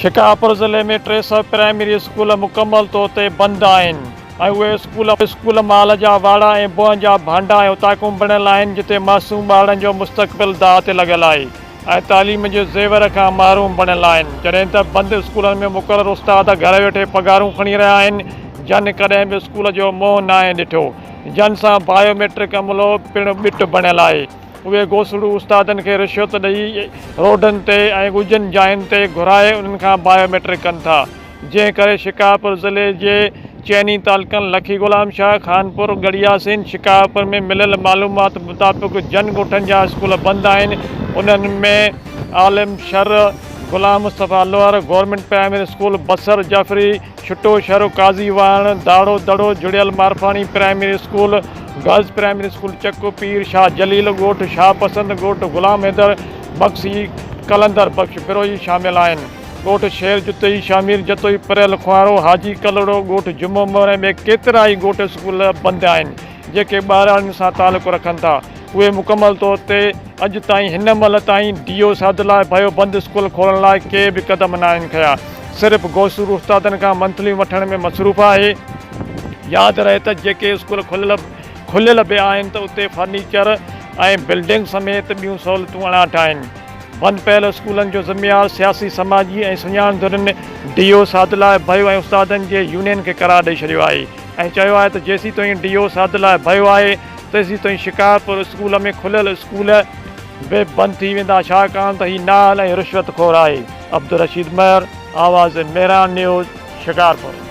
شڪارپور ضلعي ۾ 300 primary school مڪمل طور تي بند آهن ۽ اهي اسڪول اسڪول مال جا واڙا ۽ بوهن جا ڀانڊا ۽ اوطاقون بڻيل آهن جتي معصوم ٻارڙن جو مستقبل داء تي لڳل آهي ۽ تعليم جي زيور کان محروم بڻيل آهن جڏهن ته بند اسڪولن ۾ مقرر استاد گهر ويٺي پگهارون کڻي رهيا آهن جن ڪڏهن به اسڪول جو منهن ناهي ڏٺو جن سان بايو ميٽرڪ عملو پڻ ٻٽ بڻيل آهي. اهي گوسڙو استادن کي رشوت ڏئي روڊن تي ۽ ڳجهن جاين تي گهرائي انهن کان بايو ميٽرڪ ڪن ٿا جنهن ڪري شڪارپور ضلعي جي چئني تعلقن لکي غلام شاهه، خانپور، ڳڙهياسين، شڪارپور ۾ مليل معلومات مطابق جن ڳوٺن جا اسڪول بند آهن انهن ۾ عالم شھر، Ghulam Mustafa Lohar government primary school, Basar Jafri, Chhatto Shar, Qazi Wahan, Daro Daro, Juriyal Marfani primary school, girls primary school Chak Pir Shah Jalil, ڳوٺ شاهه پسند، ڳوٺ غلام حيدر مگسي، قلندر بخش بروهي شامل آهن. ڳوٺ شير جتوئي، شاهمير جتوئي، پريل کوهارو، حاجي ڪلهوڙو، ڳوٺ جمعو مهر ۽ ٻيا ڪيترائي ڳوٺ اسڪول بند آهن. جيڪي ٻهراڙين سان تعلق رکن ٿا اهي مڪمل طور تي اڄ تائين هن مهل تائين ڊي او سعدالله ڀيو بند اسڪول کولڻ لاء ڪي به قدم ناهن کنيا صرف گوسور استادن کان منٿليون وٺڻ ۾ مصروف آهي ياد رهي ته جيڪي اسڪول کليل کليل به آهن ته اتي فرنيچر ۽ بلڊنگ سميت ٻيون سهولتون اڻاٺ آهن بند پيل اسڪولن جو ذميوار سياسي سماجي ۽ سڃاڻ ڌرين ڊي او سعدالله ڀيو ۽ استادن جي يونين کي قرار ڏئي ڇڏيو آهي. ۽ چيو آهي ته جيسيتائين ڊي او سعدالله ڀيو آهي تيسيتائين شڪارپور اسڪول ۾ کليل اسڪول به بند ٿي ويندا ڇاڪاڻ ته هي نااهل ۽ رشوت خور آهي. عبدالرشيد مهر، آواز مهراڻ نيوز، شڪارپور.